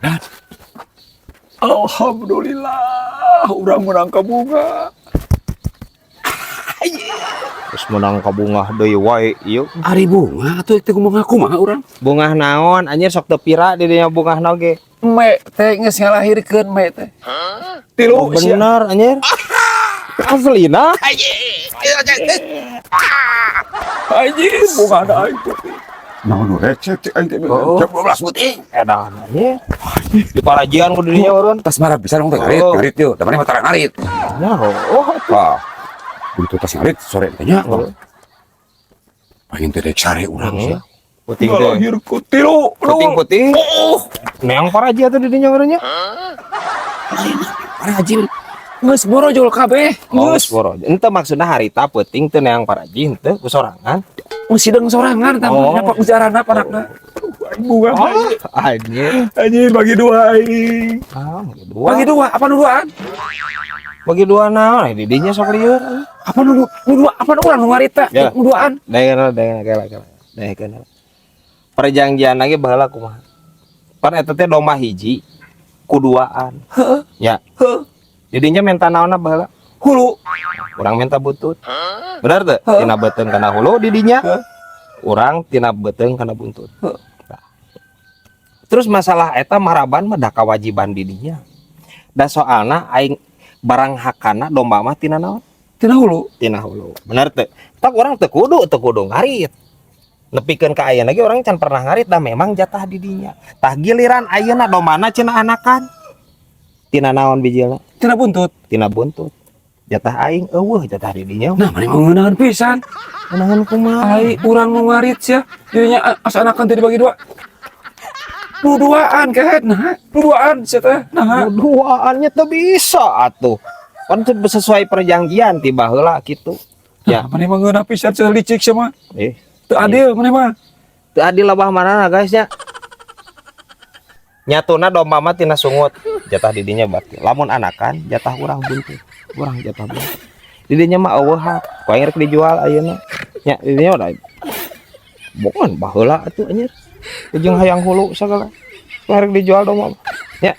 Dan alhamdulillah, urang menang kabungah. Terus menang kabungah deui wae ieu. Ari bungah atuh teh kumaha kumaha urang? Bungah naon anjir, sok teu pira di dinya bungah oge. Me teh geus ngalahirkeun me teh. Tilu. Oh, bener anjir. Aslina. Anjir, bungah da aing putih. Naon nu recek cek aing teh Oh. jam 12 peuting. Edan anjir. Di parajian ku dinya urang. Tas marah bisa dong teh ngarit, Oh. ngarit yeuh. Da maneh mah tara ngarit. Ya, oh. Ah. Begitu tas ngarit sore teh nya. Oh. Pengen teh dek sare urang Hmm. sia. Peuting teh. Ngalahirkeun tilu. Peuting-peuting. Oh. Neang paraji atuh di dinya urang nya. Paraji geus borojol kabeh. Oh, Geus. boro. Ente maksudna harita peuting teu neang paraji henteu ku sorangan. Geus sideng sorangan tah Oh. nyapak ujarana panakna. Aing bungah. Oh, anjir. Anjir, bagi dua aing. Ah, bagi dua. Bagi dua, apa nu duaan? Bagi dua naon di dinya sok lieur. Apa nu nu dua, apa nu urang nu ngarita? Ya. Nu duaan. Daekeun daekeun kela kela. Daekeun. Perjanjian lagi baheula kumaha? Pan eta teh domba hiji ku duaan. Heeh. Ya. Heeh. Didinya minta naonna baheula? Hulu. Urang minta butut. Bener teu? Heeh. Tina beuteung kana hulu didinya. Heeh. Urang tina beuteung kana buntut. Heeh. Nah. Terus masalah eta maraban mah da kawajiban didinya. Da soalna aing barang hakana domba mah tina naon? Tina hulu. Tina hulu. Bener teu? Tak urang teu kudu ngarit. Nepikeun ka ayeuna ge urang can pernah ngarit, dah memang jatah didinya. Tah, giliran ayeuna dombana cenah anakan. Tina naon bijilna? Tina buntut. Tina buntut. Jatah aing euweuh, jatah didinya. Nah, maneh mah ngeunaheun pisan. Ngeunaheun kumaha? Ai urang nu ngarit sia. Jadinya asa anakan teh dibagi dua. Nu duaan kehet nah. Nu duaan sia teh. Nah. Duaannya teu bisa atuh. Kan teu sesuai perjanjian ti baheula kitu. Ya. Nah, maneh mah ngeunah pisan sia, licik sia mah. Eh, Teu adil maneh mah. Teu adil lebah mana, guys, nya. Nyatuna domba mah tina sungut, jatah didinya berarti. Lamun anakan jatah urang buntut. Urang jatah buntut. Didinya mah euweuh hak. Ku aing rek dijual ayeuna. Nya didinya udah. Bukan baheula atuh anjir. Jeung hayang hulu sagala. Ku aing rek dijual domba mah. Nya.